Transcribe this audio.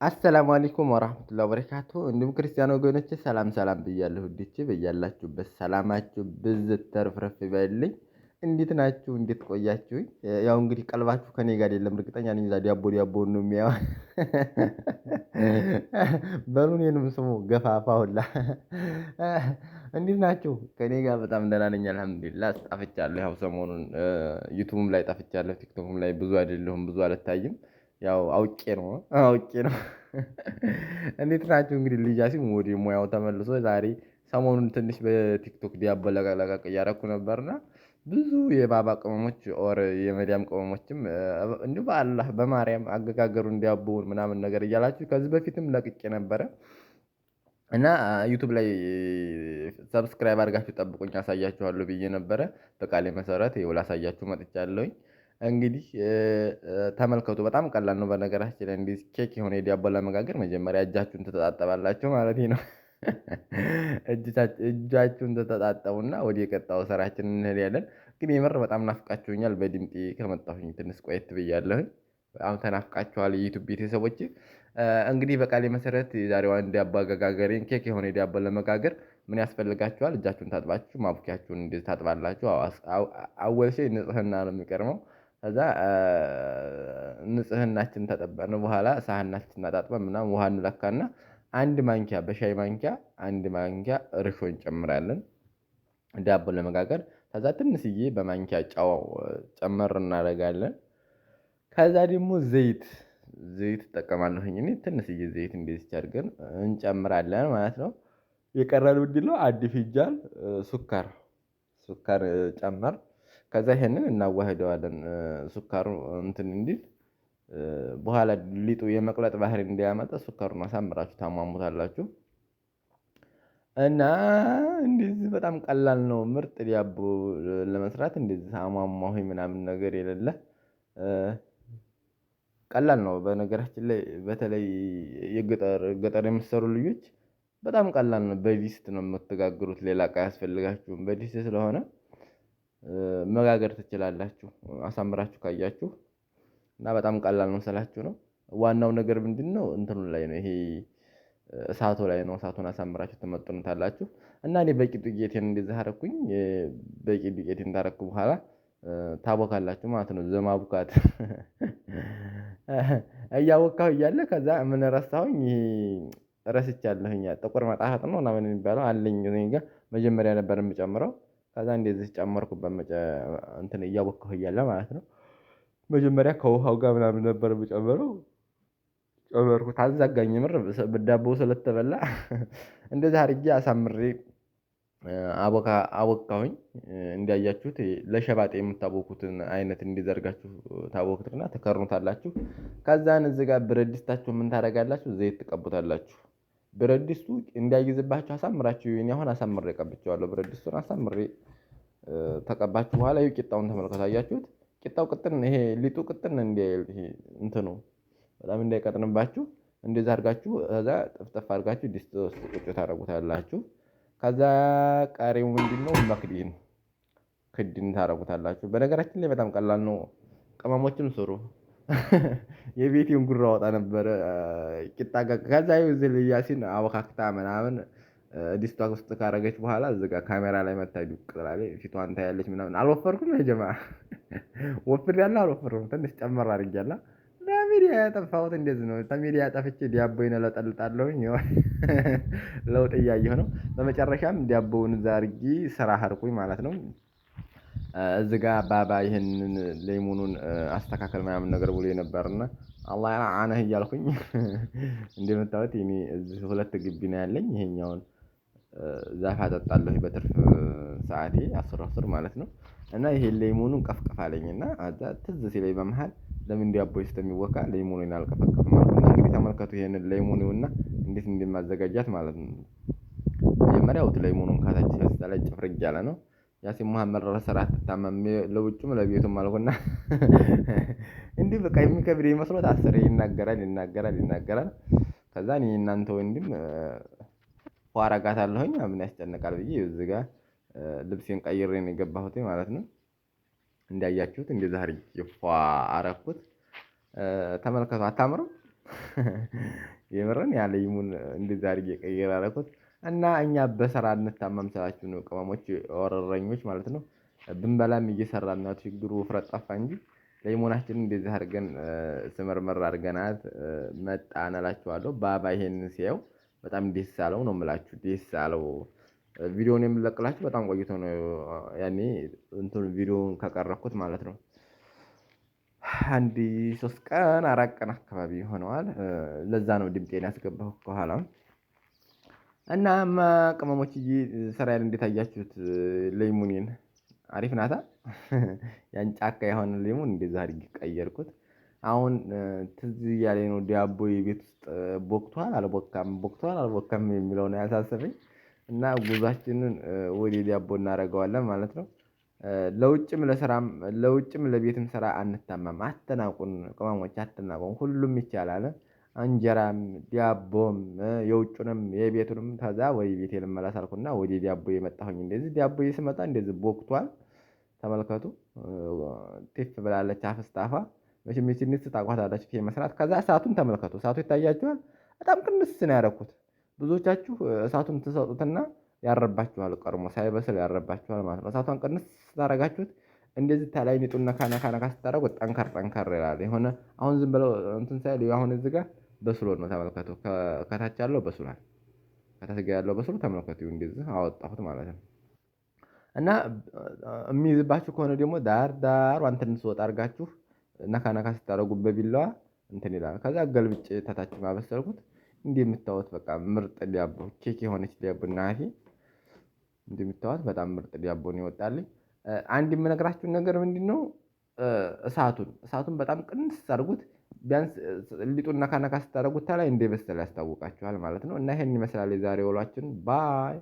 አሰላሙ አለይኩም ወራህመቱላሂ ወበረካቱ። እንዲሁም ክርስቲያን ወገኖቼ ሰላም ሰላም ብያለሁ። ውዶቼ በያላችሁበት ሰላማችሁ ብዝት ተርፍረፍ ይበልልኝ። እንዴት ናችሁ? እንዴት ቆያችሁኝ? ያው እንግዲህ ቀልባችሁ ከኔ ጋር የለም እርግጠኛ ነኝ። እዛ ዳቦ ዳቦ ነው የሚያው በሉ እኔንም ስሙ ገፋፋ ሁላ። እንዴት ናችሁ? ከኔ ጋር በጣም ደህና ነኝ አልሐምዱሊላህ። ጠፍቻለሁ። ያው ሰሞኑን ዩቱብም ላይ ጠፍቻለሁ፣ ቲክቶክም ላይ ብዙ አይደለሁም፣ ብዙ አልታይም። ያው አውቄ ነው አውቄ ነው። እንዴት ናችሁ? እንግዲህ ልጃሲም ወደ ሙያው ተመልሶ ዛሬ ሰሞኑን ትንሽ በቲክቶክ ዲያቦ ለቀቅ እያደረኩ ነበርና ብዙ የባባ ቅመሞች or የመዲያም ቅመሞችም እንዲሁ በአላህ በማርያም አገጋገሩ እንዲያቦውን ምናምን ነገር እያላችሁ ከዚህ በፊትም ለቅቄ ነበረ እና ዩቱብ ላይ subscribe አድርጋችሁ ጠብቁኝ አሳያችኋለሁ ብዬ ነበረ። በቃሌ መሰረት ይኸው ላሳያችሁ መጥቻለሁኝ። እንግዲህ ተመልከቱ። በጣም ቀላል ነው። በነገራችን ላይ እንዲህ ኬክ የሆነ የዳቦ ለመጋገር መጀመሪያ እጃችሁን ትተጣጠባላችሁ ማለት ነው። እጃችሁን ተተጣጠቡና ወደ የቀጣው ስራችን እንሄዳለን። ግን የምር በጣም ናፍቃችሁኛል። በድምጤ ከመጣሁኝ ትንሽ ቆየት ብያለሁኝ። በጣም ተናፍቃችኋል የዩቱብ ቤተሰቦች። እንግዲህ በቃሌ መሰረት የዛሬዋን ዳቦ አገጋገሬን ኬክ የሆነ የዳቦ ለመጋገር ምን ያስፈልጋችኋል? እጃችሁን ታጥባችሁ ማቡኪያችሁን እንደዚህ ታጥባላችሁ። أول شيء ንጽህና ነው የሚቀድመው። ከዛ ንጽህናችን ተጠበቅን በኋላ ሳህናችን አጣጥበን ምናምን ውሃ እንለካና አንድ ማንኪያ በሻይ ማንኪያ አንድ ማንኪያ እርሾ እንጨምራለን። ዳቦ ለመጋገር ከዛ ትንሽዬ በማንኪያ ጨው ጨመር እናደርጋለን። ከዛ ደግሞ ዘይት ዘይት እጠቀማለሁኝ እኔ ትንሽዬ ዘይት እንደዚች አድርገን እንጨምራለን ማለት ነው። የቀረን ምንድነው? አንድ ፊንጃል ሱካር ሱካር ጨመር ከዛ ይሄንን እናዋህደዋለን። ሱካሩ እንትን እንዲል በኋላ ሊጡ የመቅለጥ ባህሪ እንዲያመጣ ሱካሩን አሳምራችሁ ታሟሙታላችሁ። እና እንደዚህ በጣም ቀላል ነው። ምርጥ ዳቦ ለመስራት እንደዚህ አሟሟሁኝ ምናምን ነገር የሌለ ቀላል ነው። በነገራችን ላይ በተለይ የገጠር ገጠር የምትሰሩ ልጆች በጣም ቀላል ነው። በዲስት ነው የምትጋግሩት፣ ሌላ እቃ አያስፈልጋችሁም። በዲስት ስለሆነ መጋገር ትችላላችሁ አሳምራችሁ ካያችሁ እና በጣም ቀላል ነው ስላችሁ ነው። ዋናው ነገር ምንድነው? እንትኑ ላይ ነው ይሄ እሳቱ ላይ ነው። እሳቱን አሳምራችሁ ትመጥኑታላችሁ። እና እኔ በቂ ዱቄቴን እንደዚህ አደረኩኝ። በቂ ዱቄቴን ታረኩ በኋላ ታቦካላችሁ ማለት ነው። ዘማቡካት እያቦካሁ እያለ ከዛ ምን ረሳሁኝ? ይሄ ረስቻለሁኝ። ጥቁር መጣፈጥ ነው ምናምን የሚባለው አለኝ እኔ ጋር መጀመሪያ ነበር የምጨምረው። ከዛ እንደዚህ ጨመርኩበት እንትን እያቦካሁ እያለ ማለት ነው። መጀመሪያ ከውሃው ጋር ምናምን ነበር የምጨምረው። ጨመርኩት አዛጋኝ ምር ዳቦ ስለተበላ እንደዚህ አድርጌ አሳምሬ አቦካ አቦካሁኝ። እንዳያችሁት ለሸባጤ የምታቦኩትን አይነት እንዲዘርጋችሁ ታቦኩትና ትከርኑታላችሁ። ከዛን እዚህ ጋር ብረት ድስታችሁ ምን ታደርጋላችሁ? ዘይት ትቀቡታላችሁ። ብረት ድስቱ እንዳይዝባችሁ አሳምራችሁ እኔ አሁን አሳምሬ ቀብቼዋለሁ። ብረት ድስቱን አሳምሬ ተቀባችሁ በኋላ ይኸው ቂጣውን ተመልከቱ። አያችሁት? ቂጣው ቅጥን ይሄ ሊጡ ቅጥን እንዳይል ይሄ እንትኑ በጣም እንዳይቀጥንባችሁ እንደዛ አድርጋችሁ ከዛ ጥፍጥፍ አድርጋችሁ ድስት ውስጥ ቁጭ ታደርጉታላችሁ። ከዛ ቀሪው ምንድነው? መክዲን ክድን ታደርጉታላችሁ። በነገራችን ላይ በጣም ቀላል ነው። ቅመሞችም ስሩ። የቤቴን ጉራ ወጣ ነበረ ቂጣ ከዛ እዚህ ልያሲን አወካክታ ምናምን ዲስቷ ውስጥ ካረገች በኋላ እዚህ ጋር ካሜራ ላይ መታ ዱቅ ትላለች። ፊቷን ታያለች ምናምን። አልወፈርኩም ጀማ ወፍሬያለሁ አልወፈርኩም፣ ትንሽ ጨመር አድርጌያለሁ። ለሚዲያ ያጠፋሁት እንደዚህ ነው። ከሚዲያ ጠፍቼ ዳቦዬን እለጠልጣለሁኝ። ለውጥ እያየሁ ነው። በመጨረሻም ዳቦውን እዛ አድርጌ ስራ አርኩኝ ማለት ነው። እዚህ ጋር ባባ ይህንን ሌሙኑን አስተካከል ምናምን ነገር ብሎ ነበርና አላህ አነህ እያልኩኝ እንደምታዩት እኔ እዚህ ሁለት ግቢ ነው ያለኝ። ይሄኛውን ዛፍ አጠጣለሁ በትርፍ ሰዓቴ አስር አስር ማለት ነው። እና ይሄ ሌሙኑን ቀፍቀፍ አለኝ እና አዛ ትዝ ሲለኝ በመሃል ለምን ዳቦ ስለሚወካ ሌሙኑን አልቀፈቅፍም አልኩና እንግዲህ ተመልከቱ ይሄንን ሌሙኑና እንዴት እንደማዘጋጃት ማለት ነው። መጀመሪያው ሌሙኑን ካታች ሲያስጠላ ጭፍርግ ያለ ነው። ያሲን መሐመድ ስራ አትታመም ለውጭም ለቤቱም አልኩና እንዲህ በቃ የሚከብድ መስሎት አስሬ ይናገራል ይናገራል ይናገራል። ከዛ እኔ እናንተ ወንድም ፏ አረጋታለሁኝ ምን ያስጨንቃል ብዬ እዚህ ጋር ልብሴን ቀይሬ ነው የገባሁት ማለት ነው። እንዳያችሁት እንደዛ አድርጌ ፏ አረኩት። ተመልከቱ፣ አታምርም? የምርን ያ ለይሙን እንደዛ አድርጌ ቀይር አደረኩት። እና እኛ በስራ እንታማም ስላችሁ ነው ቅመሞች ወረረኞች ማለት ነው። ብንበላም እየሰራን ነው ችግሩ ውፍረት ጠፋ እንጂ ለይሞናችንን እንደዚህ አድርገን ስምርምር አድርገናት መጣን እላችኋለሁ። ባባ ይሄንን ሲያየው በጣም ደስ አለው ነው የምላችሁ ደስ አለው። ቪዲዮውን የምለቅላችሁ በጣም ቆይቶ ነው ያኔ እንትኑ ቪዲዮውን ከቀረኩት ማለት ነው። አንድ 3 ቀን 4 ቀን አካባቢ ይሆነዋል። ለዛ ነው ድምጤን ያስገባሁ ከኋላ። እናማ ቅመሞችዬ ስራዬን እንዴት አያችሁት? ሌሙኔን አሪፍ ናታ። ያን ጫካ የሆነ ሌሙን እንደዛ አድርጌ ቀየርኩት። አሁን ትዝ እያለኝ ነው ዳቦ የቤት ውስጥ ቦክቷል አልቦካም ቦክቷል አልቦካም የሚለው ነው ያሳሰበኝ። እና ጉዟችንን ወደ ዳቦ እናደርገዋለን ማለት ነው። ለውጭም ለስራም ለውጭም ለቤትም ስራ አንታማም። አትናቁን ቅመሞች አትናቁን ሁሉም ይቻላል። እንጀራም ዳቦም የውጩንም የቤቱንም ከዛ ወይ ቤቴ ልመለስ አልኩና ወደ ዳቦ የመጣሁኝ እንደዚህ ዳቦዬ ስመጣ እንደዚህ ቦክቷል። ተመልከቱ። ቲፍ ብላለች አፍስታፋ መቼም ይቺን ታውቋታላችሁ መስራት። ከዛ እሳቱን ተመልከቱ እሳቱ ይታያችኋል። በጣም ቅንስ ነው ያደረኩት። ብዙዎቻችሁ እሳቱን ትሰጡትና ያረባችኋል ቀድሞ ሳይበስል ያረባችኋል ማለት ነው። እሳቷን ቅንስ ስታደርጋችሁት እንደዚህ ተላይ ሊጡን ነካ ነካ ነካ ስታደርጉት ጠንከር ጠንከር ይላል። የሆነ አሁን ዝም ብለው እንትን ሳይል አሁን እዚህ ጋር በስሎ ነው ተመልከቱ። ከታች ያለው በስሏል። ከታች ጋር ያለው በስሎ ተመልከቱ። እንደዚህ አወጣሁት ማለት ነው። እና የሚይዝባችሁ ከሆነ ደግሞ ዳር ዳሯን ትንሽ ወጣ አድርጋችሁ ነካ ነካ ስታደርጉ በቢላዋ እንትን ይላል። ከዛ ገልብጬ ተታች ማበሰልኩት። እንደምታዩት በቃ ምርጥ ዳቦ ኬክ የሆነች ዳቦ እናቴ እንደምታዩት በጣም ምርጥ ዳቦ ነው የወጣልኝ። አንድ የምነግራችሁ ነገር ምንድነው? እሳቱን በጣም ቅንስ አድርጉት። ቢያንስ ሊጡን ነካ ነካ ስታደርጉት ተላይ እንደበሰለ ያስታውቃችኋል ማለት ነው። እና ይሄን ይመስላል የዛሬ ውሏችን bye።